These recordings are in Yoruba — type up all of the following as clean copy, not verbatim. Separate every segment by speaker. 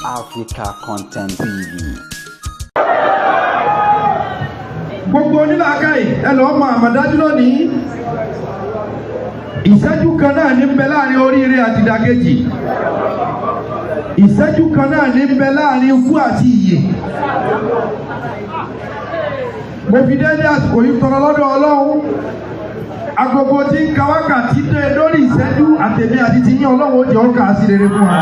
Speaker 1: Africa Content TV.
Speaker 2: Gbogbo onílàákàyè ẹ lọ́ọ́ mọ àmọ̀dájú lónìí. Ìṣẹ́jú kan náà ní bẹ láàrin oríire àti ìdàkejì. Ìṣẹ́jú kan náà ní bẹ láàrin ikú àti ìyè. Mo fi dédé àsìkò yìí tọrọ lọ́dọ̀ Ọlọ́run. Agogo tí ń ka wákàtí dé lórí ìṣẹ́jú àtẹ̀mí àti tiyín Ọlọ́run ó jẹ́ ó kà á sí rere fún wa.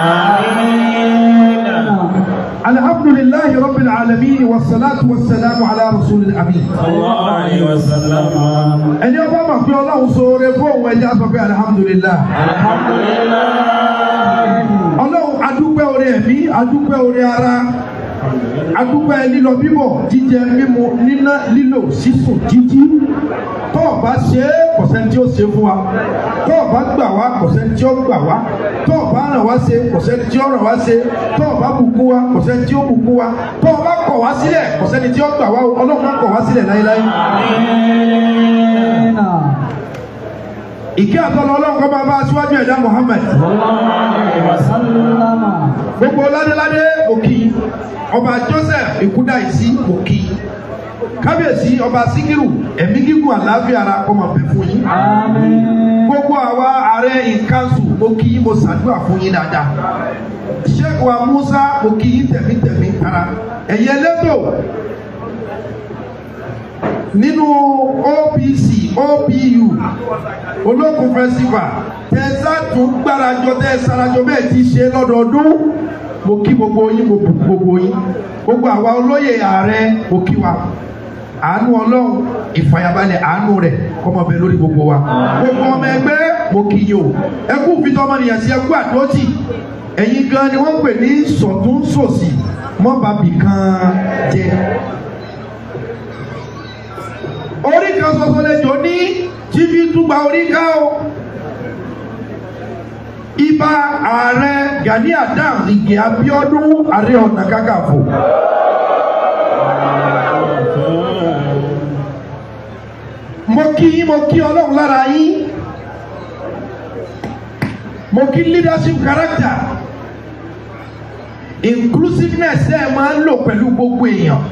Speaker 2: Alhamdulillahi Rabbil Alamin wassalatu wassalamu ala Rasulil Amin.
Speaker 3: Sallallahu alayhi wa sallam.
Speaker 2: Ẹni ọba mọ̀ pé Ọlọ́run ṣoore fún òun ẹja sọ pé alhamdulillah.
Speaker 3: Alhamdulillah.
Speaker 2: Ọlọ́run adúpẹ́ oore ẹ̀mí, adúpẹ́ oore ara, adúpẹ́ lílọ bíbọ̀, jíjẹ mímu, níná lílò, sísùn jíjí. Tó o bá ṣe é, kò sẹ́ni tí ó ṣe fún wa. Tó o bá gbà wá, kò sẹ́ni tí ó gbà wá. Tó o bá ràn wá ṣe, kò sẹ́ni tí ó ràn wá ṣe. Tó o bá bùkún wa, kò sẹ́ni tí ó bùkún wa. Tó o bá kọ̀ wá sílẹ̀, kò sẹ́ni tí ó gbà wá. Ọlọ́run má kọ̀ wá sílẹ̀ láéláé. Ìkẹ́ àtọ́lọ́ Ọlọ́run kó máa bá aṣíwájú ẹ̀dá Muhammad. Gbogbo ládéládé òkì, ọba Joseph Ìkúdáìsí òkì, kábíyèsí ọba Síkírù, ẹ̀mí gígùn àlàáfíà ara kó máa bẹ fún yín. Gbogbo àwa ààrẹ ìkánsù mo kí yín, mo ṣàdúrà fún yín dáadáa. Sheikh wa Musa mo kí yín tẹ̀mítẹ̀mí tara. Ẹ̀yin ẹlẹ́tò nínú OPC OPU Olókun Festival tẹ̀sán tún gbárajọ tẹ̀sárajọ bẹ́ẹ̀ ti ṣe lọ́dọọdún. Mo kí gbogbo yín, mo bù gbogbo yín. Gbogbo àwa olóyè ààrẹ mo kí wa. Àánú Ọlọ́run, ìfàyàbalẹ̀ àánú rẹ̀ kó máa bẹ lórí gbogbo wa. Gbogbo ọmọ ẹgbẹ́ mo kí yín o. Ẹ kú fìtọ́mọnìyàn sí, ẹ kú àdótì. Ẹ̀yin gan ni wọ́n ń pè ní sọ̀túnṣòsì mọ́bàbí kan jẹ. Orí kan ṣoṣo lejò ní tí fi túgba orí ká o. Ibà ààrẹ Gani Adams Ìgè Abíọ́dún Ààrẹ Ọ̀nà Kakanfò. Mo kí yín, mo kí Ọlọ́run lára yín. Mo kí leadership character, inclusiveness ẹ máa ń lò pẹ̀lú gbogbo èèyàn.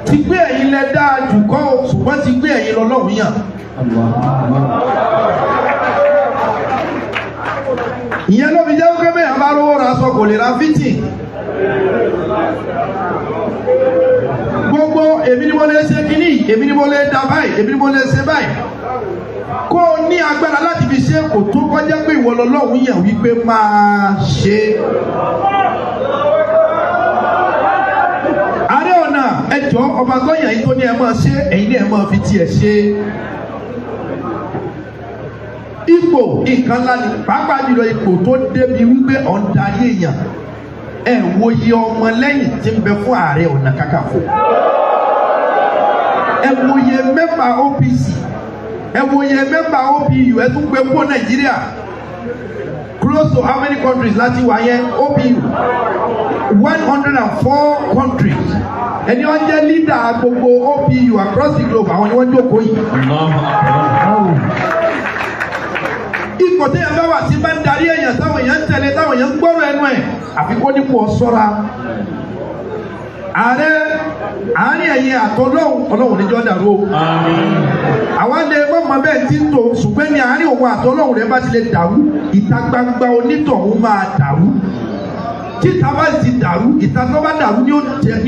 Speaker 2: Ti gbé ẹ̀yin lẹ dáa jù kọ́ o, ṣùgbọ́n ti gbé ẹ̀yin lọ́lọ́run yàn. Ìyẹn ló fi jẹ́ wípé bẹ́ẹ̀ bá rówó ra aṣọ kò lè ra fítì. Gbogbo èmi ni mo lè ṣe kínní, èmi ni mo lè da báyìí, èmi ni mo lè ṣe báyìí. Kó o ní agbára láti fi ṣe kò tó kọjá pé ìwọ lọ́lọ́run yàn wípé máa ṣe. Ààrẹ ọ̀nà ẹjọ́ ọba sọ́yàn yìí tó ní ẹ máa ṣe, ẹ̀yin ní ẹ máa fi tiẹ̀ ṣe. Ipò nǹkan ńlá ni, pàápàá jùlọ ipò tó débi wípé ọ̀ ń darí èèyàn. Ẹ wo iye ọmọ lẹ́yìn tí ń bẹ fún Ààrẹ Ọ̀nà Kakanfò. Ẹ wo iye mẹ́mbà OPC, ẹ wo iye mẹ́mbà OPU, ẹ tún gbé kó Nàìjíríà. Close to how many countries láti wà yẹn OPU? 104 countries. Ẹni wọ́n jẹ́ leader gbogbo OPU across the globe, àwọn ni wọ́n jókòó yìí. Ipò tí yẹn bá wà tí bá ń darí èèyàn táwọn èèyàn ń tẹ̀lé táwọn èèyàn ń gbọ́rọ̀ ẹnu ẹ̀, àfi kó nípò ṣọ́ra. Ààrẹ àárín ẹ̀yìn àtọ́lọ́hún Ọlọ́run níjọ́ dàrú o. Àwa lè mọ̀mọ́ bẹ́ẹ̀ tí ń tò, ṣùgbọ́n ní àárín òun àtọ́lọ́hún rẹ̀ bá ti lè dàrú, ìta gbangba onítọ̀hún máa dàrú. Títa bá ti dàrú, ìta tó bá dàrú ni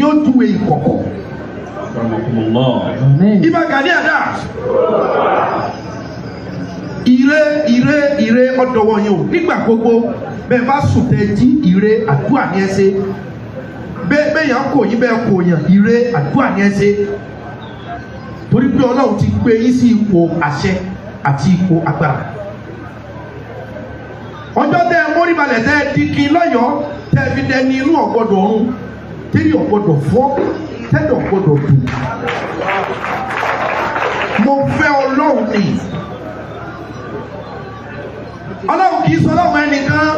Speaker 2: ó júwe ìkọ̀kọ̀. Ibà Gani Adams. Ire ire ire ọ̀dọ̀wọ̀ yẹn o. Nígbà gbogbo bẹ́ẹ̀ bá sùn tẹ́ jí, ire àdúrà ní ẹ ṣe. Bẹ́ẹ̀ yàn kò yín, bẹ́ẹ̀ kò yàn, ire àdúrà ní ẹ ṣe. Torí pé Ọlọ́run ti gbé yín sí ipò àṣẹ àti ipò agbára. Ọjọ́ tẹ́ ẹ mórí balẹ̀ tẹ́ ẹ di kí lọ́yọ̀ọ́ tẹ́ ẹ fi dẹni inú ọ̀gbọ́dọ̀ ọ̀run, tẹ́lẹ̀ ọ̀gbọ́dọ̀ fọ́, tẹ́lẹ̀ ọ̀gbọ́dọ̀ dùn. Mo fẹ́ Ọlọ́run ni. Ọlọ́run kì í sọ ọlọ́run ẹnìkan.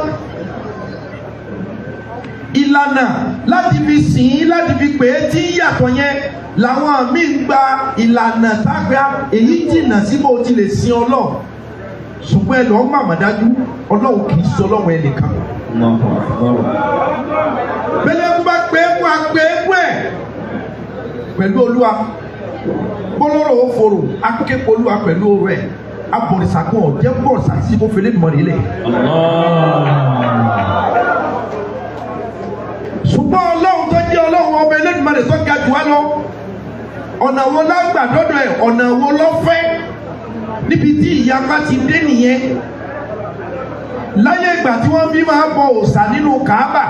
Speaker 2: Ìlànà láti fi sìn ín, láti fi pè é tí ń yàtọ̀ yẹn làwọn míì ń gba ìlànà tágbá èyí jìnnà sí bó ti lè sin Ọlọ́run. Ṣùgbọ́n ẹ lọ́ọ́ màmá dájú, Ọlọ́run kì í sọ Ọlọ́run ẹnìkan. Bẹ́lẹ̀ ń bá pé é kú àpé é kú ẹ̀ pẹ̀lú Olúwa. Bólóró òfòrò, aképo Olúwa pẹ̀lú oró ẹ̀. Abọ̀rìṣà kan ọ̀jẹ̀ bọ̀rìṣà sí kó fẹlẹ́ mọ̀ nílẹ̀. Ṣùgbọ́n Ọlọ́run tó jẹ́ Ọlọ́run ọba Elédùmarè tó ga jù wá lọ. Ọ̀nà wo la gbà dọ́dọ̀ ẹ̀? Ọ̀nà wo ló fẹ́? Níbi tí ìyapa ti dé nìyẹn. Láyé ìgbà tí wọ́n bí máa bọ òòṣà nínú Kàábà,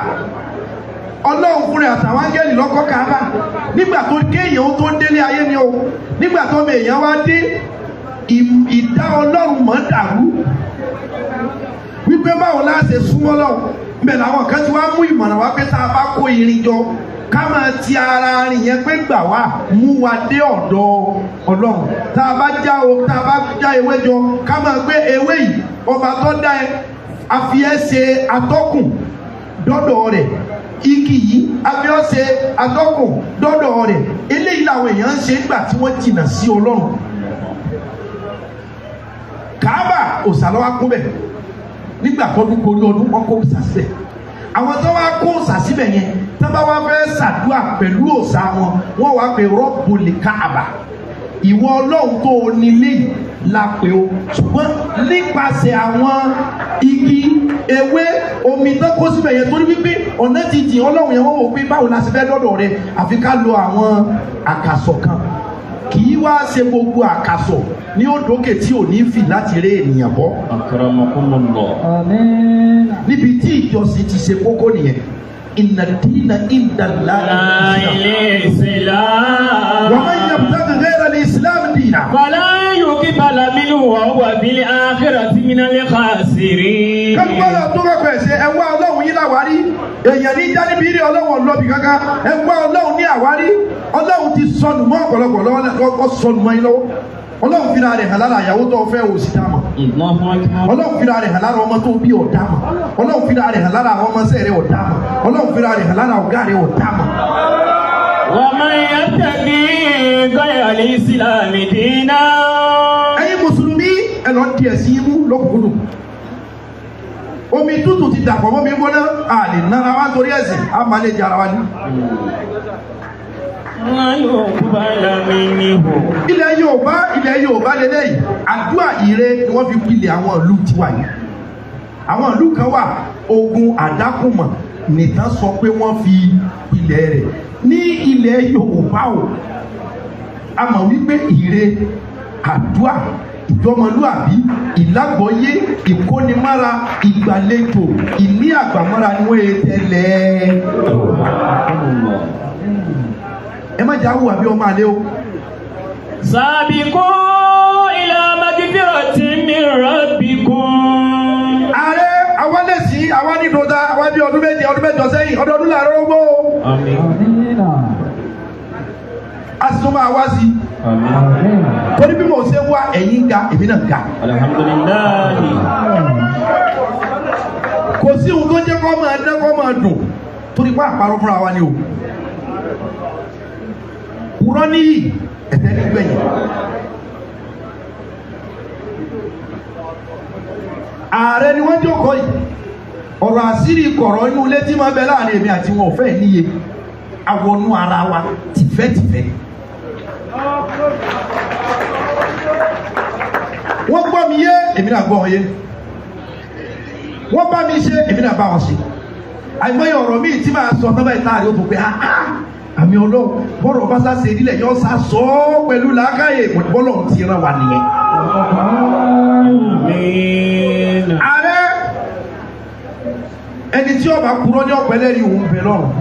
Speaker 2: Ọlọ́run fúnra àtàwọn áńgẹ́lì lọ́kọ́ Kàábà. Nígbà tó kéèyàn tó délé ayé ni o. Nígbà tó ọmọ èèyàn wá dé, ìdá Ọlọ́run mọ̀ dàrú. Wípé báwo la ṣe súnmọ́ lọ́wọ́? Mbẹ̀ làwọn kan ti wá mú ìmọ̀ràn wá pé tá a bá kó irin jọ, ká máa ti ara rìn yẹn pé gbà wá mú wa dé ọ̀dọ̀ Ọlọ́run. Tá a bá já o, tá a bá já ewé jọ, ká máa gbé ewé yìí, ọba tó dá ẹ, a fi ẹ́ ṣe atọ́kùn dọ́dọ̀ rẹ̀. Igi yìí, a fi ọ́ ṣe atọ́kùn dọ́dọ̀ rẹ̀. Eléyìí làwọn èèyàn ń ṣe nígbà tí wọ́n jìnnà sí Ọlọ́run. Kàábà òòṣà ló wá kún bẹ̀. Nígbà tó dún gorí ọdún, wọ́n kó òòṣà síbẹ̀. Àwọn tó wá kó òòṣà síbẹ̀ yẹn, tó bá wá fẹ́ ṣàdúrà pẹ̀lú òòṣà wọn, wọ́n wá pé Rọ́bùlì Káàbà. Ìwọ Ọlọ́run tó o nílé yìí la pè o. Ṣùgbọ́n nípasẹ̀ àwọn igi, ewé, omi tó kó síbẹ̀ yẹn, torí wípé ọ̀nà ti jìn Ọlọ́run yẹn, wọ́n wò pé báwo la ṣe fẹ́ dọ́dọ̀ rẹ, àfi ká lo àwọn àkàsọ̀ kan. Kì í wá ṣe gbogbo àkàsọ̀ ní ó dókè tí ò ní fì láti ré ènìyàn bọ́.
Speaker 3: Akramakumullah.
Speaker 2: Níbi tí ìjọsìn ti ṣe kókó nìyẹn. Inna dina inda Allahi
Speaker 3: al-Islam.
Speaker 2: Wa man yabtaghi ghayra al-Islam dina.
Speaker 3: Fala yuqbala minhu wa huwa fil akhirati minal khasirin.
Speaker 2: Kálukọ́lọ̀ tó kọ́kọ́ ẹ̀ ṣe ẹ wá Ọlọ́run yín láwárí. Èèyàn ní jáde bí rí Ọlọ́run ọlọ́bì kankan. Ẹ wá Ọlọ́run ní àwárí. Ọlọ́run ti sọnù mọ́ ọ̀pọ̀lọpọ̀ lọ́wọ́, sọnù mọ́ yín lọ́wọ́. Ọlọ́run fira rẹ̀ hàn lára ìyàwó tó fẹ́ ò sì dáa mọ̀. Ọlọ́run fira rẹ̀ hàn lára ọmọ tó bí ò dáa mọ̀. Ọlọ́run fira rẹ̀ hàn lára àwọn ọmọọṣẹ́ rẹ̀ ò dáa mọ̀. Ọlọ́run fira rẹ̀ hàn lára ọ̀gá rẹ̀ ò dáa mọ̀.
Speaker 3: Wa man yabtaghi ghayra al-islami dinan.
Speaker 2: Ẹ̀yin mùsùlùmí ẹ lọ di ẹ̀sìn yín mú lọ́kùnkúndùn. Omi tútù ti dàpọ̀ mọ́ mi gbóná, a lè nara wa torí ẹ̀sìn, a máa lè jẹ ara wa ní. Ilẹ̀ Yorùbá, ilẹ̀ Yorùbá lélẹ́yìí, àdúrà ire ni wọ́n fi pilẹ̀ àwọn ìlú tiwa yìí. Àwọn ìlú kan wà, ogun àdákùnmọ̀ nìtàn sọ pé wọ́n fi pilẹ̀ rẹ̀. Ní ilẹ̀ Yorùbá o, a mọ̀ wípé ire, àdúrà, ìjọmọlúàbí, ìlágbọ́yé, ìkónimára, ìgbàlejò, ìní àgbàmọ́ra ni wọ́n tẹ́lẹ̀. Ẹ má jà wùwà bí ọmọ àlẹ́ o.
Speaker 3: Sàbíkú ila magfiratin min rabbikum.
Speaker 2: Ààrẹ àwa lè sí àwa ní dòdà àwa bí ọdún méje ọdún mẹ́jọ sẹ́yìn ọdọọdún làárọ̀ rọ́gbó.
Speaker 3: Àmín.
Speaker 2: A sì tún máa wá sí i.
Speaker 3: Àmín.
Speaker 2: Torí bí mo ṣe wá ẹ̀yin ga èmi náà ga.
Speaker 3: Alhamdulillahi.
Speaker 2: Kò sí ohun tó jẹ́ kó máa dán kó máa dùn torí pé àparọ́ fúnra wa ni o. Kúrọ́ níyì ẹ̀tẹ́ nígbẹ̀yìn. Ààrẹ ni wọ́n jókòó yìí. Ọ̀rọ̀ àṣírí kọ̀rọ̀ inú ilé tí máa bẹ láàrin èmi àti wọn ò fẹ́ níye. Awọnú ara wa tìfẹ́tìfẹ́. Wọ́n gbọ́ mi yé, èmi náà gbọ́ wọn yé. Wọ́n bá mi ṣe, èmi náà bá wọn ṣe. Àìmọye ọ̀rọ̀ míì tí màá sọ tán báyìí táàrí ó tó pé àmì Ọlọ́run bọ́rọ̀ bá sá ṣe ìdílé yọ sá sọ ọ́ pẹ̀lú làákàyè bọ́lọ̀ ti ràn wá nìyẹn. Ààrẹ ẹni tí ọba kúrọ́ ní ọ̀pẹ́lẹ́ rí òun bẹ lọ́rùn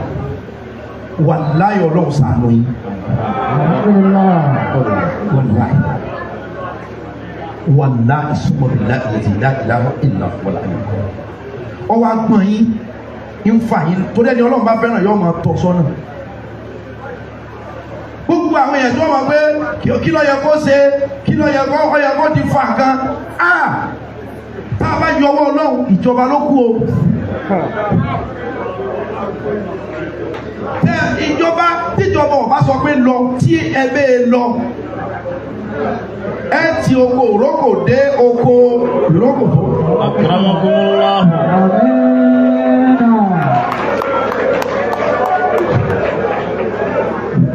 Speaker 2: wàláyé Ọlọ́run ṣàánú yín. Wàláyé wàláyé sùmọ́bìlá ìlàlá ìlà wàláyé ọwọ́ agbọ̀n yín ń fà yín torí ẹni Ọlọ́run bá fẹ́ràn yóò máa tọ́ sọ́nà. Gbogbo àwọn èèyàn tí wọ́n mọ̀ pé kí ló yẹ kó ṣe kí ló yẹ kó ọyẹ kó ti fa nǹkan á tá a bá yọwọ́ Ọlọ́run ìjọba ló kú o. Tẹ ìjọba tíjọba ọba sọ pé lọ tí ẹ bẹ́ẹ̀ lọ Ẹ ti oko ìrókò dé oko ìrókò tó.
Speaker 3: Akramakumullah.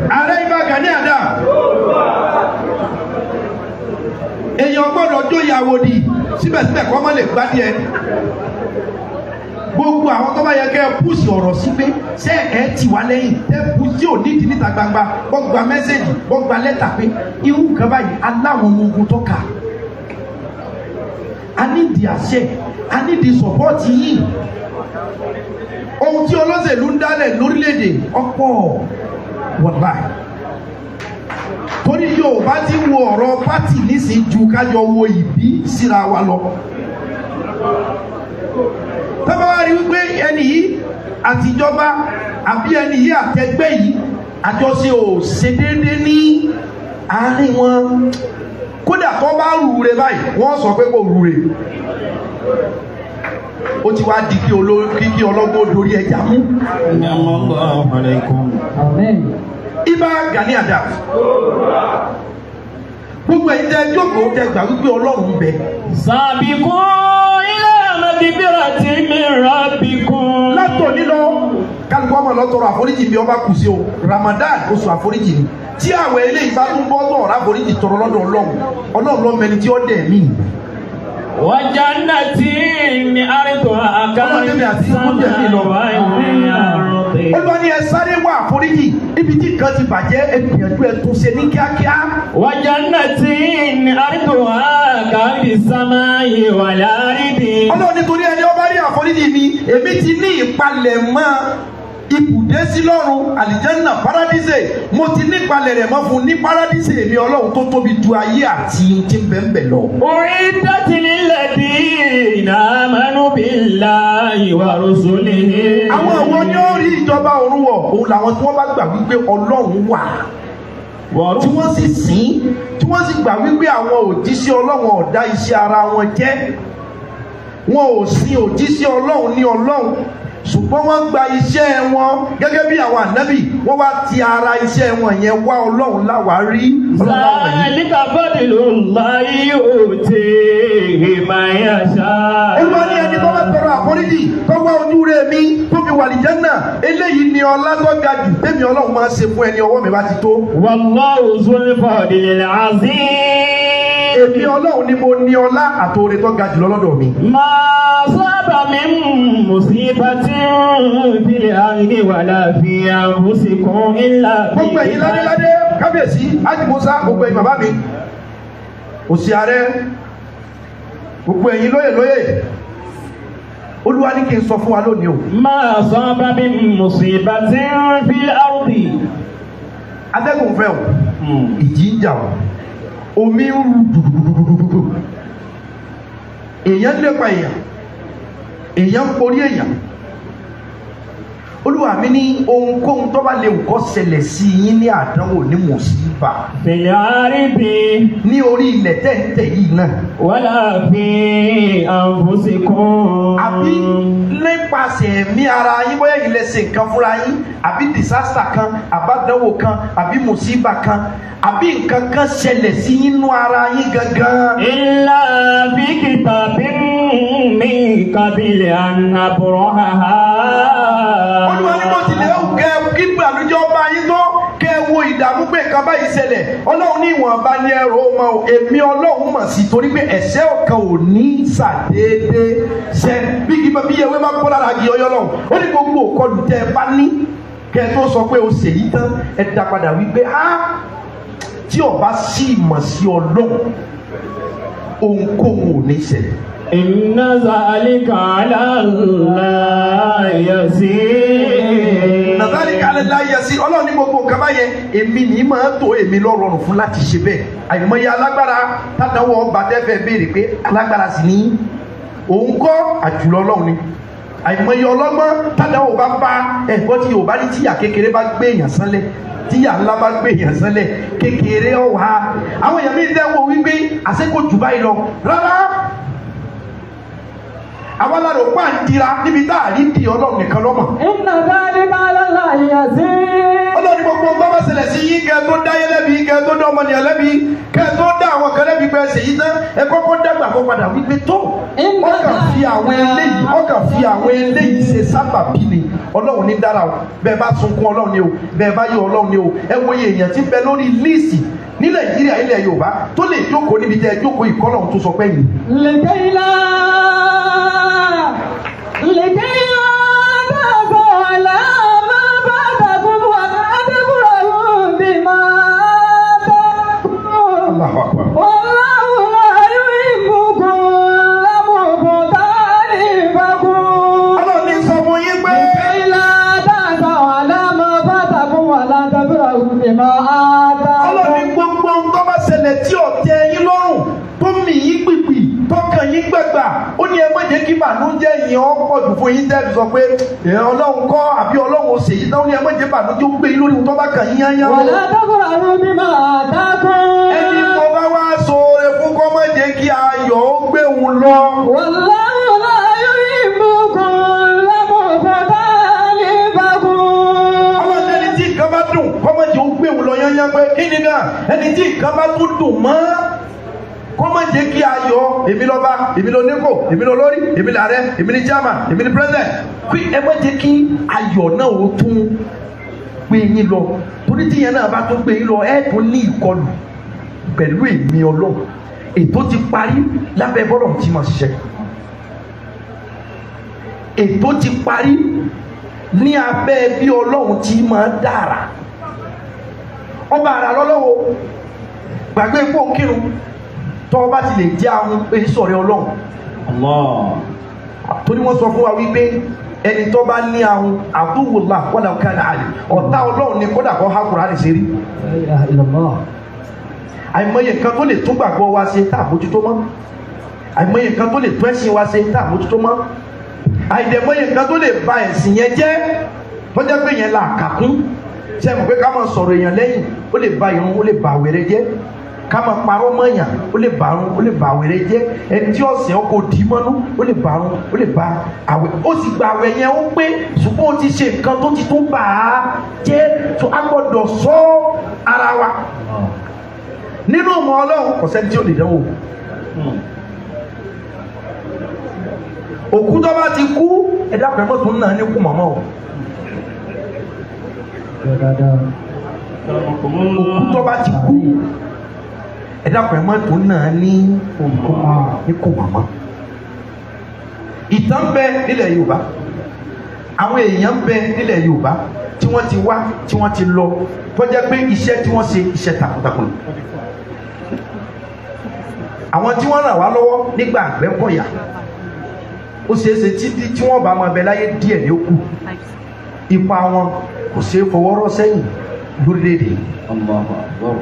Speaker 2: Ààrẹ Ìbà Gani Adams. Èèyàn gbọ́dọ̀ jó ìyàwó di síbẹ̀síbẹ̀ kọ́ mọ́ lè gbádìí ẹ. Gbogbo àwọn tó bá yẹ kẹ́ ẹ púùsì ọ̀rọ̀ sí pé ṣé ẹ ti wá lẹ́yìn tẹ́ púùsì ò nídìí níta gbangba bọ́ gba mẹ́sẹ̀gì bọ́ gba lẹ́tà pé irú nǹkan báyìí aláwọn ọmọ ogun tó kà. A nídìí àṣẹ, a nídìí sọ̀pọ́ọ̀tì yìí. Ohun tí olóṣèlú ń dálẹ̀ lórílẹ̀‐èdè ọ̀pọ̀ wọ̀láì. Torí Yorùbá ti wo ọ̀rọ̀ pátì nísìnyí ju kájọ wo ìbí síra wa lọ. Tọ́ba wá rí wípé ẹni yìí àtijọba àbí ẹni yìí àtẹgbẹ́ yìí àjọṣe ò ṣe déédéé ní àárín wọn. Kódà tó bá rúure báyìí wọ́n sọ pé kò rúure. Ó ti wá di kí ọlọ́gbọ́n dorí ẹja mú. Ìbà Gani Adams. Gbogbo ẹ̀yin tẹ́ jókòó tẹ́ gbà wípé Ọlọ́run ń bẹ.
Speaker 3: Sàbíkú ilé magfirati min rabbikum.
Speaker 2: Látòní lọ kálukú ọmọ lọ tọrọ àforíjì bí ọba kù sí o. Ramadan oṣù àforíjì ni. Tí àwẹ̀ eléyìí bá tún bọ́ tọ̀ ọ̀rá àforíjì tọrọ lọ́dọ̀ Ọlọ́run. Ọlọ́run ló mẹni tí ó dẹ̀ mí.
Speaker 3: Wa jannatin arduha
Speaker 2: Olúwa ní ẹ sáré wá àforíjì níbi tí nǹkan ti bàjẹ́ ẹ gbìyànjú ẹ tún ṣe ní kíákíá.
Speaker 3: Wa jannatin arduha ka'ardi samai wal ardi.
Speaker 2: Ọlọ́run nítorí ẹni ọba rí àforíjì mi, èmi ti ní ìpalẹ̀mọ́ ibùdé sí lọ́run àlìjẹ́nà paradíṣe, mo ti nípalẹ̀ rẹ̀ mọ́ fún ní paradíṣe èmi Ọlọ́run tó tóbi ju ayé àti tí ń bẹ ń bẹ lọ.
Speaker 3: U'iddat lilladhina amanu billahi wa rusulihi.
Speaker 2: Àwọn àwọn ni ó rí ìjọba ọ̀run wọ̀, òun làwọn tí wọ́n bá gbà wípé Ọlọ́run wà, tí wọ́n sì sìn, tí wọ́n sì gbà wípé àwọn òjíṣẹ́ Ọlọ́run ọ̀dá iṣẹ́ ara wọn jẹ́, wọn ò sin òjíṣẹ́ Ọlọ́run ní Ọlọ́run, ṣùgbọ́n wọ́n gba iṣẹ́ wọn gẹ́gẹ́ bí àwọn ànábì, wọ́n wá ti ara iṣẹ́ wọn yẹn wá Ọlọ́run láwárí.
Speaker 3: Zalika fadlullahi yu'tihi man yasha.
Speaker 2: Olúwa ní ẹni tó bá tọrọ àforíjì tó wá ojú rẹ̀ mi tó fi wà lìjánà, eléyìí ni ọlá tó ga jù tèmi Ọlọ́run máa ṣe fún ẹni ọwọ́ mi bá ti tó.
Speaker 3: Wallahu zul fadlil azim.
Speaker 2: Èmi Ọlọ́run ni mo ní ọlá àtòore tó ga jùlọ lọ́dọ̀ mi.
Speaker 3: Ma asaba min musibatin fil ardi wala fi anfusikum illa.
Speaker 2: Gbogbo ẹ̀yin ládéládé kábíyèsí Ájì Musa, gbogbo ẹ̀yin bàbá mi, òsì ààrẹ, gbogbo ẹ̀yin lóyè lóyè, Olúwa ní kí n sọ fún wa lónìí o.
Speaker 3: Ma asaba min musibatin fil ardi.
Speaker 2: Atẹ́gùn fẹ́ o, ìjì ń jà o, omi ń ru dùdùdùdùdù, èèyàn lépa èèyàn, èèyàn ń porí èèyàn. Olúwa mi ní ohunkóhun tó bá lè kó ṣẹlẹ̀ sí yín ní àdánwò ní mùsíbà.
Speaker 3: Fil ardi.
Speaker 2: Ní orí ilẹ̀ tẹ̀ǹtẹ̀ yìí náà.
Speaker 3: Wala fi anfusikum.
Speaker 2: Àbí nípasẹ̀ ẹ̀mí ara yín, bóyá ilẹ̀ ṣe nǹkan fúnra yín, àbí disaster kan, àbádánwò kan, àbí mùsíbà kan, àbí nǹkan kan ṣẹlẹ̀ sí yín nú ara yín gangan.
Speaker 3: Illa fi kitabin min qabli an nabraha.
Speaker 2: Olúwa ní bó tilẹ̀ ó kẹ́ kí ìbànújẹ́ ọba yín tó kẹ́ wo ìdààmú pé nǹkan báyìí ṣẹlẹ̀, Ọlọ́run ní ìwọ̀nba ní ẹrù ọmọ o, èmi Ọlọ́run mọ̀ sí torí pé ẹ̀ṣẹ̀ ọ̀kan ò ní ṣàdédé ṣẹ bí kí bí ewé máa kó lára igi ọyọ́ lọ́hùn. Ó ní gbogbo òkọlù tẹ́ ẹ bá ní kẹ́ ẹ tó sọ pé o ṣèyí tán, ẹ dá padà wípé á tí ọba sí ìmọ̀ sí Ọlọ́run ohunkóhun ò ní ṣẹlẹ̀.
Speaker 3: Inna zalika ala Allahi yasir.
Speaker 2: Inna zalika ala Allahi yasir. Ọlọ́run ní gbogbo nǹkan báyẹn èmi ní máa tó èmi lọ́rọ̀rùn fún láti ṣe bẹ́ẹ̀. Àìmọye alágbára tádàwọ̀ ọba tẹ́fẹ̀ béèrè pé alágbára sì ní òun kọ́ àjùlọ Ọlọ́run ni. Àìmọye ọlọ́gbọ́n tádàwọ̀ bá bá ẹ̀gbọ́n tí Yorùbá ní tíyà kékeré bá gbé èèyàn sánlẹ̀, tíyà ńlá bá gbé èèyàn sánlẹ̀ kékeré ọ̀wá. Àwọn èèyàn mi dẹ́wọ́ wípé àṣekò jù báyìí lọ rárá. Àwọn alárò pa ń dira níbi tá a rí di Ọlọ́run nìkan lọ́mọ.
Speaker 4: Inna zalika ala Allahi yasir.
Speaker 2: Ọlọ́run ní gbogbo bá bá ṣẹlẹ̀ sí yín kẹ́ tó dáyé lẹ́bi, kẹ́ tó dá ọmọnìyàn lẹ́bi, kẹ́ tó dá àwọn kan lẹ́bi pé ẹsẹ̀ yìí tán, ẹ kọ́kọ́ dàgbà kó padà wípé tó ọkàn fi àwọn eléyìí, ọkàn fi àwọn eléyìí ṣe sábàbí ni. Ọlọ́run ní dára o, bẹ́ẹ̀ bá sunkún Ọlọ́run ni o, bẹ́ẹ̀ bá yọ̀ Ọlọ́run ni o. Ẹ wo iye èèyàn tí ń bẹ lórí líìsì ní Nàìjíríà, ilẹ̀ Yorùbá, tó lè jókòó níbi tẹ́ ẹ jókòó ìkọ́lọ́run tó sọ pé yìí.
Speaker 4: لكي لا تأسوا على ما فاتكم ولا تفرحوا بما آتاكم
Speaker 2: Allahu Akbar.
Speaker 4: والله لا يحب كل مختال فخور.
Speaker 2: Ọlọ́run ní sọ fún yín pé
Speaker 4: لكي لا تأسوا على ما فاتكم ولا تفرحوا بما
Speaker 2: Ọlọ́run ní
Speaker 4: آتاكم.
Speaker 2: gbogbo ohun tó bá ṣẹlẹ̀ tí ò tẹ́ yín lọ́rùn, tó mì yín pìpì, tọkàn yín gbẹ̀gbà, ó ní ẹ má jẹ́ kí bànújẹ́ yẹn ó pọ̀ jù fún yín tẹ́ fi sọ pé Ọlọ́run kọ́ àbí Ọlọ́run ò ṣèyí tán. Ó ní ẹ má jẹ́ bànújẹ́ ó gbé yín lórí ohun tó bá kàn yín yányán.
Speaker 4: ولا تفرحوا بما آتاكم.
Speaker 2: Ẹni mo bá wá ṣoore fún kọ́ má jẹ́ kí ayọ̀ ó gbé òun lọ.
Speaker 4: والله لا يحب كل مختال فخور.
Speaker 2: Ọlọ́run ẹni tí nǹkan bá dùn kọ́ má jẹ́ ó gbé òun lọ yányán pé kí ni náà, ẹni tí nǹkan bá tún dùn mọ́ kọ́ má jẹ́ kí ayọ̀ èmi lọ́ba, èmi lọ nípò, èmi lọ lórí, èmi làárẹ̀, èmi ní chairman, èmi ní president, kí ẹ má jẹ́ kí ayọ̀ náà ó tún gbé yín lọ, torí tí yẹn náà bá tún gbé yín lọ, ẹ tún ní ìkọlù pẹ̀lú èmi Ọlọ́run. Ètò ti parí lábẹ́ bọ́lọ̀ tí ma ṣiṣẹ́. Ètò ti parí ní abẹ́ bí Ọlọ́run tí máa dára. Ọba àrà lọ́lọ́wọ́ gbàgbé pò ń kírun, tọ́ ọba ti lè jẹ́ ahun pé sọ̀rẹ́ Ọlọ́run.
Speaker 3: Allah.
Speaker 2: Torí wọ́n sọ fún wa wípé ẹni tó bá ní ahun àdúwòlá wàlá ọ̀kadà àlè, ọ̀tá Ọlọ́run ni, kódà kó há Kùránì ṣe rí.
Speaker 4: لا إله إلا الله.
Speaker 2: Àìmọye nǹkan tó lè tún gbàgbọ́ wa ṣe tá àbójútó mọ́, àìmọye nǹkan tó lè tún ẹ̀sìn wa ṣe tá àbójútó mọ́, àìdẹ̀mọye nǹkan tó lè ba ẹ̀sìn yẹn jẹ́ tó jẹ́ pé yẹn là kàkún. Ṣé ẹ mọ̀ pé ká máa sọ̀rọ̀ èèyàn lẹ́yìn ó lè ba irun, ó lè ba àwẹ̀rẹ̀ jẹ́? Ká máa parọ́ mọ́yàn ó lè ba irun, ó lè ba àwẹ̀rẹ̀ jẹ́. Ẹni tí ọ̀sẹ̀ ọkọ̀ dì í mọ́nú ó lè ba irun, ó lè ba àwẹ̀, ó sì gba àwẹ̀ yẹn ó pé, ṣùgbọ́n ó ti ṣe nǹkan tó ti tún bà á jẹ́. Tó a gbọ́dọ̀ ṣọ́ ara wa nínú ọmọ Ọlọ́run. Kò sẹ́ni tí ó lè dánwò. Òkú tó bá ti kú, ẹ dákun ẹ mọ́ tún náà ní kú màmá o. Òkú tó bá ti kú, ẹ dákun ẹ mọ́ tún náà ní kú màmá. Ìtàn bẹ nílẹ̀ Yorùbá, àwọn èèyàn bẹ nílẹ̀ Yorùbá tí wọ́n ti wá, tí wọ́n ti lọ, tó jẹ́ pé iṣẹ́ tí wọ́n ṣe iṣẹ́ takuntakun. Àwọn tí wọ́n ràn wá lọ́wọ́ nígbà Àgbẹ̀kọ̀yà, ó ṣeé ṣe tí wọ́n bá máa bẹ láyé díẹ̀ ní ó kù, ipa wọn kò ṣeé fọwọ́ rọ́ sẹ́yìn lórílẹ̀‐èdè.
Speaker 3: Allahu Akbar.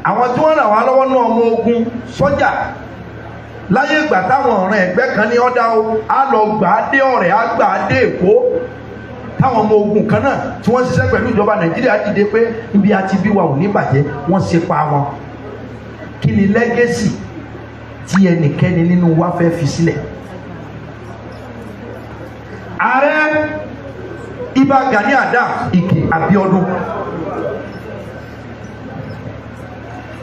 Speaker 2: Àwọn tí wọ́n ràn wá lọ́wọ́ náà ọmọ ogun sọ́jà láyé ìgbà táwọn ọ̀ràn ẹgbẹ́ kan ní ọ̀dà o, á lọ gbà á dé Ọ̀rẹ́, á gbà á dé Èkó, táwọn ọmọ ogun kan náà tí wọ́n ṣiṣẹ́ pẹ̀lú ìjọba Nàìjíríà dìde pé ibi àti bí wa ò ní bàjẹ́, wọ́n ṣe pa wọn. Kí ni lẹ́gẹ́sì tí ẹnikẹ́ni nínú wa fẹ́ fi sílẹ̀? Ààrẹ Ìbà Gani Adams Ìgè Abíọ́dún,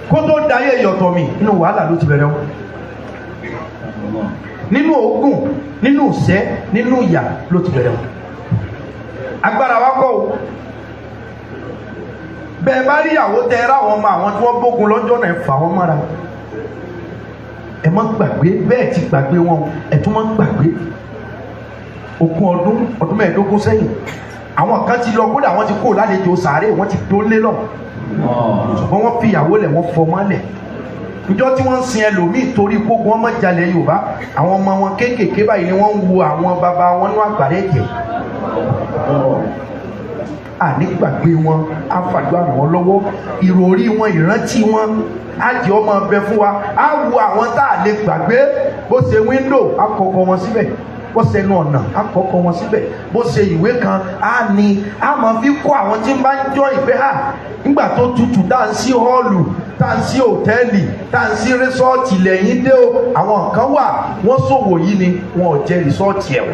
Speaker 2: kó tó dayé yọ̀tọ̀ mi, inú wàhálà ló ti bẹ̀rẹ̀ wọn, nínú ogun, nínú ìṣẹ́, nínú ìyà ló ti bẹ̀rẹ̀ wọn. Agbára wa kọ́ o, bẹ́ẹ̀ bá rí ìyàwó tẹ ẹ ráwọn ọmọ àwọn tí wọ́n bógun lọ́jọ́ náà, ẹ fà wọ́n mọ́ra, ẹ má gbàgbé. Bẹ́ẹ̀ ti gbàgbé wọn, ẹ tún má gbàgbé. Ogún ọdún, ọdún mẹ́ẹ̀ẹ́dógún sẹ́yìn, àwọn kan ti lọ, kódà wọ́n ti kó lálejò sàárè, wọ́n ti dólé lọ, ṣùgbọ́n wọ́n fi ìyàwó lẹ̀, wọ́n fọmọ́ lẹ̀. Níjọ́ tí wọ́n ń sin ẹlòmíì torí kógun ọmọ jalè Yorùbá, àwọn ọmọ wọn kéékèèké báyìí ni wọ́n ń wo àwọn bàbá wọn ní àgbàrá ẹ̀jẹ̀. Àní gbàgbé wọn, á fàdúrà ràn wọ́n lọ́wọ́, ìròrí wọn, ìrántí wọn á jẹ́ ọmọ ọbẹ̀ fún wa. Á wo àwọn tá a lè gbàgbé, bó ṣe wíńdò á kọ́kọ́ wọn síbẹ̀, bó ṣe ẹnu ọ̀nà á kọ́kọ́ wọn síbẹ̀, bó ṣe ìwé kan á ní á máa fi kọ́ àwọn tí ń bá ń jọ ìpè hà nígbà tó tutù, tá à ń sí họ́ọ̀lù, tá à ń sí hòtẹ́ẹ̀lì, tá à ń sí rẹ́sọ́ọ̀tì lẹ́yìn dé o. Àwọn kan wà wọ́n ṣòwò yìí ni wọn ò jẹ rìsọ́ọ̀tì ẹ̀ o.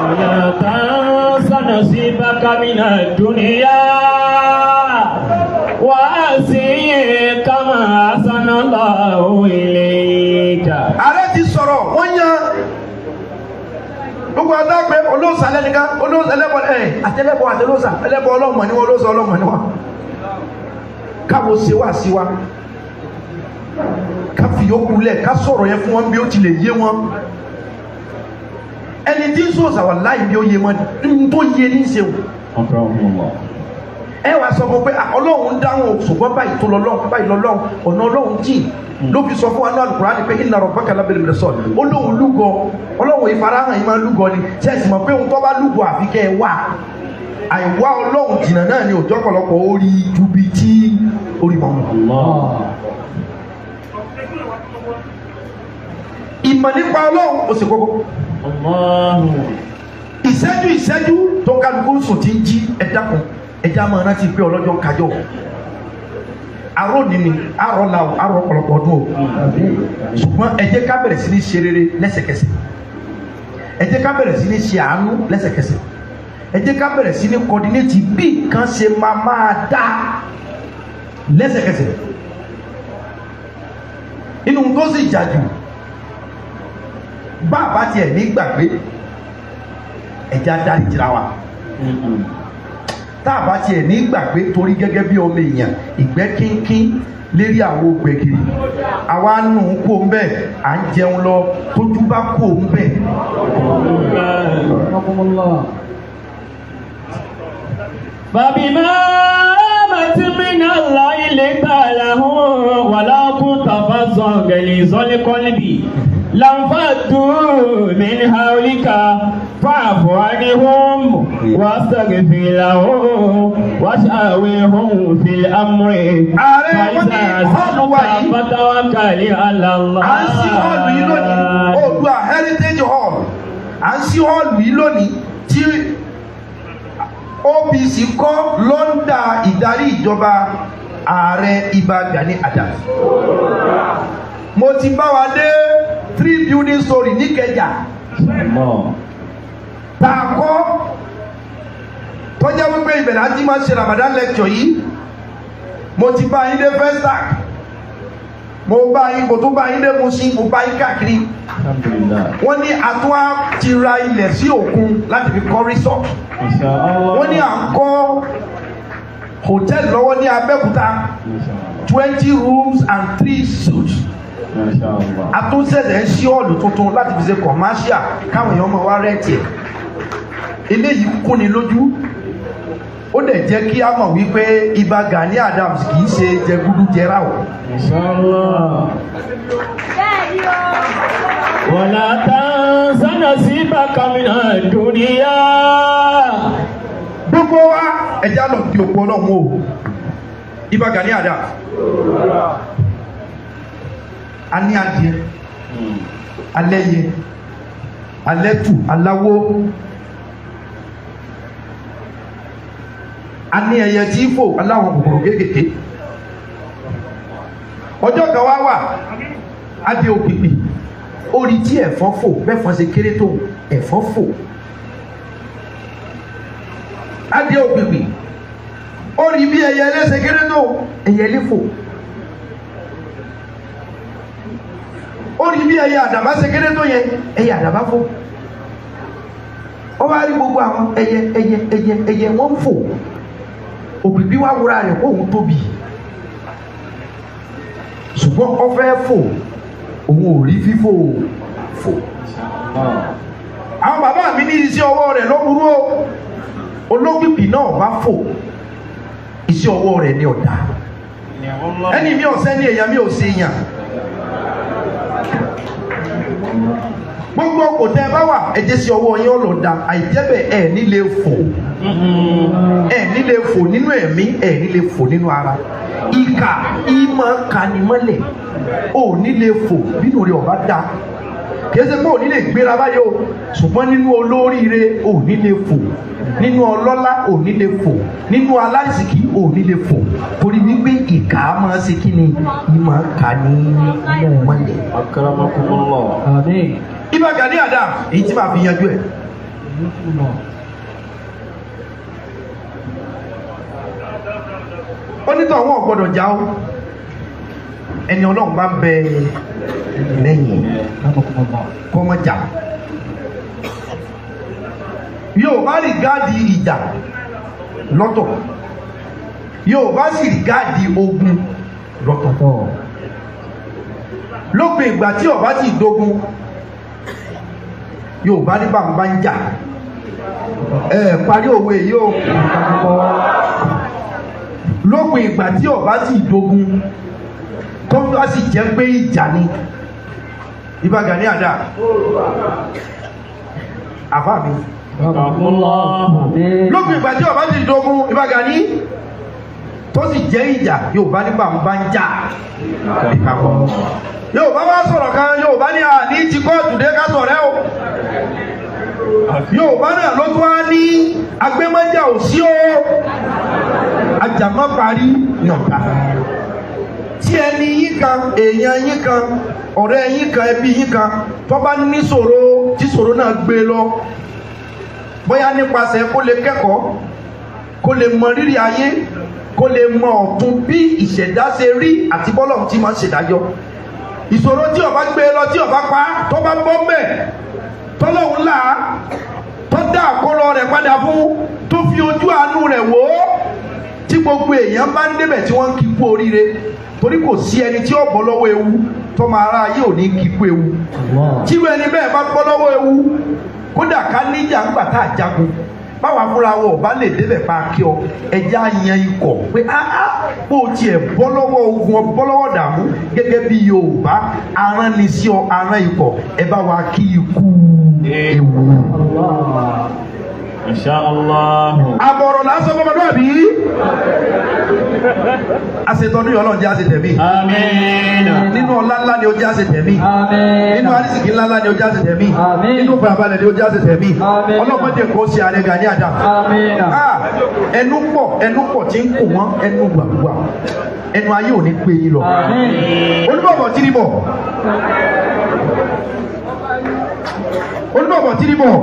Speaker 3: ولا تنس نصيبك من الدنيا.
Speaker 2: Gbogbo adágbé olóòsà lẹ́nìkan olóòsà ẹlẹ́bọ ẹ̀ àtẹlẹ́bọ àtẹlóòsà ẹlẹ́bọ ọlọ́mọ ni wọ́n olóòsà ọlọ́mọ ni wọ́n. Káwo ṣe wá sí wa ká fi yókù lẹ̀ ká sọ̀rọ̀ yẹn fún wọn bí ó ti lè yé wọn. Ẹni tí ń sòsà wà láì bí ó yé wọn ní tó yé ní ṣe o. Ẹ wàá sọ fún pé Ọlọ́run dáhùn ṣùgbọ́n báyìí tó lọ́lọ́run báyìí lọ́lọ́run ọ̀nà Ọlọ́run jìn ló fi sọ fún wa ní Al-Qur'ani pé inna rabbaka labil mirsad. Ó lóun lúgọ Ọlọ́run ìfarahàn yìí máa ń lúgọ ni tí ẹ sì mọ̀ pé òun tó bá lúgọ àfi kẹ́ ẹ wà àìwá Ọlọ́run jìnnà náà ni òjò ọ̀pọ̀lọpọ̀ ó rí ju bí tí orí mọ́. Ìmọ̀ nípa Ọlọ́run ó sì kókó. Ìṣẹ́jú ìṣẹ́jú tó kálukú sùn ti ń jí ẹ dákun ẹja máa rántí pé ọlọ́jọ́ ń kájọ́ arọ́ nìní arọ́ la o arọ́ ọ̀pọ̀lọpọ̀ ọdún o ṣùgbọ́n ẹ jẹ́ ká bẹ̀rẹ̀ sí ní ṣe rere lẹ́sẹ̀kẹsẹ̀ ẹ jẹ́ ká bẹ̀rẹ̀ sí ní ṣe àánú lẹ́sẹ̀kẹsẹ̀ ẹ jẹ́ ká bẹ̀rẹ̀ sí ní kọ́dínétì bí nǹkan ṣe máa máa dá lẹ́sẹ̀kẹsẹ̀. Inú tó sì jà jù bá a tiẹ̀ ní gbàgbé ẹja dárí jìra wa tá a bá tiẹ̀ ní gbàgbé torí gẹ́gẹ́ bí ọmọ èèyàn ìgbẹ́ kínkín lérí àwọn gbẹ̀gìrì àwa nù ún kó ń bẹ̀ à ń jẹun lọ tójú bá kó ń bẹ̀.
Speaker 3: Bàbí máa ti mìíràn láì lè gbà láhùn wà láàkún tàbá sọ gẹ̀lì sọ́lẹ́kọ́lẹ́bì. Lanfàdù min haulika fa'fu anhum wastaghfir lahum washawirhum fil amri.
Speaker 2: Ààrẹ wọ́n ní họ́ọ̀lù wa yìí.
Speaker 3: Fatawakkal ala Allah.
Speaker 2: À ń sí họ́ọ̀lù yìí lónìí Oòduà Heritage Hall. À ń sí họ́ọ̀lù yìí lónìí tí OPC kọ́ lọ́ndà ìdarí ìjọba ààrẹ Ìbà Gani Adams. Mo ti bá wa dé 3 building story níkẹjà tá a kọ́ tọ́jà wípé ibẹ̀ láti máa ṣe Ramadan lecture yìí. Mo ti bá yín dé Festac, mo bá yín, mo tún bá yín dé Mushin, mo bá yín káàkiri. Wọ́n ní àtúwá ti ra ilẹ̀ sí òkun láti fi kọ́ resort. Wọ́n ní à ń kọ́ hòtẹ́ẹ̀lì lọ́wọ́ ní Abẹ́òkúta, 20 rooms and 3 suites. Àtúnṣẹ̀ṣẹ̀ ń ṣí ọ̀lù tuntun láti fi ṣe commercial káwọn èèyàn máa wá rẹ́ǹtì ẹ̀. Eléyìí kúnni lójú, ó dẹ̀ jẹ́ kí a mọ̀ wípé Ìbà Gani Adams kì í ṣe jẹgúdújẹrá o.
Speaker 3: Wala tansa nasibaka mina dunya.
Speaker 2: Gbogbo wa ẹja lọ di òpó Ọlọ́run o. Ìbà Gani Adams a ní adìẹ, alẹ́yẹ, alẹ́tù, aláwó, a ní ẹyẹ tí fò, aláwọn kòkòrò kéékèèké. Ọjọ́ kan wá wà, adìẹ òpìpì orí tí ẹ̀fọn fò, bẹ́ẹ̀fọn ṣe kéré tó ẹ̀fọn fò. Adìẹ òpìpì orí bí ẹyẹ ẹlẹ́ṣẹ̀ kéré tó ẹyẹ ẹlẹ́ fò. Ó rí bí ẹyẹ àdàbà ṣe kéré tó yẹ ẹyẹ àdàbà fò. Ó wá rí gbogbo àwọn ẹyẹ ẹyẹ ẹyẹ ẹyẹ wọ́n fò. Òpìpì wá wúra rẹ̀ kó òun tóbi, ṣùgbọ́n ó fẹ́ fò, òun ò rí fífò fò. Àwọn bàbá mi ní iṣẹ́ ọwọ́ rẹ̀ ló burú o. Olókìkí náà bá fò, iṣẹ́ ọwọ́ rẹ̀ ní ọ̀dà. Ẹni mi ò sẹ́ni èèyàn mi ò ṣe èèyàn. Gbogbo kò tẹ́ ẹ bá wà, ẹ jẹ́ sí ọwọ́ yín ọlọ́dà, àìjẹ́bẹ̀ ẹ̀ nílé fò, ẹ̀ nílé fò nínú ẹ̀mí, ẹ̀ nílé fò nínú ara. Ìkà ìmọ̀ kanimọ́lẹ̀, ò nílé fò bínú rẹ̀ ọ̀bá da. Kìí ṣe pé ò nílé gbéra báyìí o, ṣùgbọ́n nínú olóríire ò nílé fò, nínú ọlọ́lá ò nílé fò, nínú aláìsìkí ò nílé fò, torí wípé ìkà máa ṣe kí ni ìmọ̀ kanimọ́lẹ̀.
Speaker 3: Akramakumullah.
Speaker 4: Àmín.
Speaker 2: Ìbà Gani Adams èyí tí màá fi yanjú ẹ̀. Onítọ̀ àwọn ò gbọ́dọ̀ já o, ẹni Ọlọ́run bá ń bẹ lẹ́yìn kọ́ mọ́ jà. Yorùbá rìgáàdì ìjà lọ́tọ̀, Yorùbá sì rìgáàdì ogun lọ́tọ̀. Lópin ìgbà tí ọba ti dógun, Yorùbá ní bàbá ń jà. Ẹ parí òwe yìí o. Lópin ìgbà tí ọba ti dógun, tó bá sì jẹ́ pé ìjà ni. Ìbà Gani Adams àfáà mi. Lópin ìgbà tí ọba ti dógun, Ìbà Gani, tó sì jẹ́ ìjà, Yorùbá ní bàbá ń jà. Yorùbá bá sọ̀rọ̀ kan, Yorùbá ní àní ti kóòtù dé ká sọ̀rẹ́ o. Yorùbá náà ló tún á ní agbémọ́jà ò sí o, ajàmọ́ parí ní ọ̀tá. Tí ẹni yín kan, èèyàn yín kan, ọ̀rẹ́ yín kan, ẹbí yín kan, tó bá ní ṣòro, tí ṣòro náà gbé lọ, bóyá nípasẹ̀ kó lè kẹ́kọ̀ọ́, kó lè mọ rírì ayé, kó lè mọ ọ̀tún bí ìṣẹ̀dá ṣe rí àti bọ́lọ̀ tí máa ń ṣèdájọ́. Ìṣòro tí ó bá gbé lọ, tí ó bá pa, tó bá bọ́ mbẹ̀, tọ́lọ́hún là á, tó dá àkólọ rẹ̀ padà fún, tó fi ojú àánú rẹ̀ wò ó, tí gbogbo èèyàn bá ń débẹ̀ tí wọ́n ń kí kú oríire, torí kò sí ẹni tí ó bọ́ lọ́wọ́ ewu tó máa rá ayé ò ní kí kú ewu. Tíwọ́ ẹni bẹ́ẹ̀ bá bọ́ lọ́wọ́ ewu, kódà ká níjà ńgbà tá a jagun, báwa fúnra wọ̀ bá lè débẹ̀ pa kí ọ, ẹja yan ikọ̀ pé áá bó tiẹ̀ bọ́ lọ́wọ́ ogun, ọ bọ́ lọ́wọ́ dààmú gẹ́gẹ́ bí Yorùbá arán ni sí ọ, arán ikọ̀, ẹ bá wa kí ikú ewu.
Speaker 3: Insha Allah.
Speaker 2: Àbọ̀rọ̀ lásán fọmọdúnàbí. Àṣetọ́dún yìí Ọlọ́run jẹ́ àṣetẹ̀mí.
Speaker 3: Àmín.
Speaker 2: Nínú ọlá ńlá ni ó jẹ́ àṣetẹ̀mí.
Speaker 4: Àmín.
Speaker 2: Nínú arísìkí ńlá ńlá ni ó jẹ́ àṣetẹ̀mí.
Speaker 4: Àmín.
Speaker 2: Nínú farabalẹ̀ ni ó jẹ́ àṣetẹ̀mí.
Speaker 4: Àmín.
Speaker 2: Ọlọ́mọdé kò ṣe ààrẹ Gani Adams.
Speaker 4: Àmín.
Speaker 2: Ẹnu pọ̀, ẹnu pọ̀ tí ń kù wọ́n, ẹnu wàwà. Ẹnu ayé ò ní gbé yín lọ.
Speaker 4: Àmín.
Speaker 2: Olúbọ̀bọ̀ tìrìbọ̀. Olúbọ̀bọ̀ tìrìbọ̀.